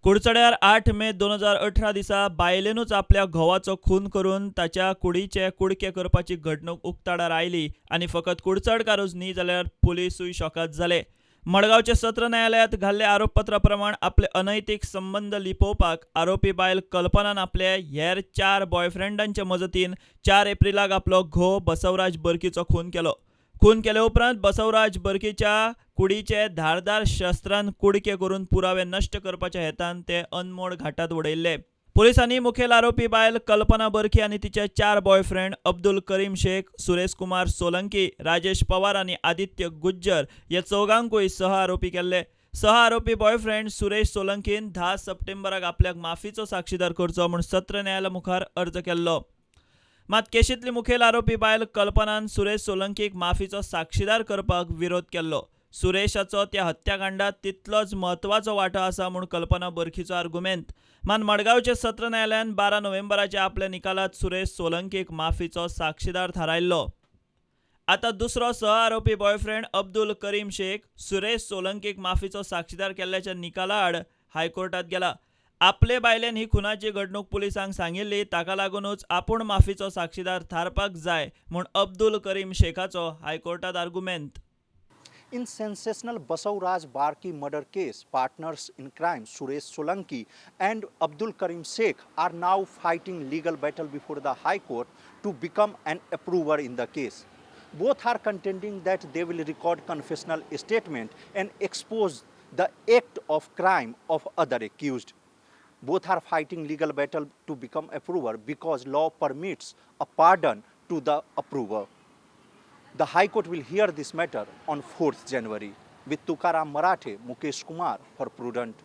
कुडचड्यार 8 मे 2018 दिसा बायलेनूच आपल्या घोवाचो खून करून ताच्या कुडीचे कुडके करपाची घडणूक उक्ताडार आयली आनी फकत कुडचडकारूच न्ही जाल्यार पुलिसूय शॉकाद जाले. मडगांवचे सत्र न्यायालयांत घाल्ले आरोपपत्रा प्रमाण आपले अनैतीक संबंद लिपोवपाक आरोपी बायल कल्पनान आपले हेर चार बॉयफ्रेंडांचे मजतीन 4 एप्रिलाक आपलो घोव बसवराज बर्कीचो खून केलो. खून केले उपरांत बसवराज बर्कीच्या कुडीचे धारदार शस्त्रान कुडके करून पुरावे नश्ट करपाच्या हेतान ते अनमोड घाटात उडयल्ले. पुलिसांनी मुखेल आरोपी बायल कल्पना बर्खी आनी तिचे चार बॉयफ्रेंड अब्दुल करीम शेख, सुरेश कुमार सोलंकी, राजेश पवार आनी आदित्य गुज्जर हे चौगांकूय सह आरोपी केल्ले. सह आरोपी बॉयफ्रेंड सुरेश सोलंकीन 10 सप्टेंबराक आपल्याक माफीचो साक्षीदार करचो म्हूण सत्र न्यायालया मुखार अर्ज केल्लो. मात केशींतली मुखेल आरोपी बायल कल्पनान सुरेश सोलंकीक माफीचो साक्षीदार करपाक विरोध केल्लो. सुरेशाचो त्या हत्याकांडात तितलोच म्हत्वाचो वांटो आसा म्हूण कल्पना बर्खीचो आर्गुमेंत. मात मडगांवचे सत्र न्यायालयान 12 नोव्हेंबराच्या आपल्या निकालात सुरेश सोलंकीक माफीचो साक्षीदार थारायल्लो. आता दुसरो सह आरोपी बॉयफ्रेंड अब्दुल करीम शेख सुरेश सोलंकीक माफीचो साक्षीदार केल्ल्याच्या निकाला आड हायकोर्टात गेला. आपले बायलेन ही खुनाची घडणूक पुलिसांक सांगिल्ली, ताका लागूनच आपूण माफीचो साक्षीदार थारपाक जाय म्हूण अब्दुल करीम शेखाचो हायकोर्टात आर्गुमेंत. In sensational Basavaraj Barki murder case, partners in crime Suresh Solanki and Abdul Karim Sheikh are now fighting legal battle before the High Court to become an approver in the case. Both are contending that they will record confessional statement and expose the act of crime of other accused. Both are fighting legal battle to become approver because law permits a pardon to the approver. The High Court will hear this matter on 4th January. With Tukaram Marathe, Mukesh Kumar for Prudent.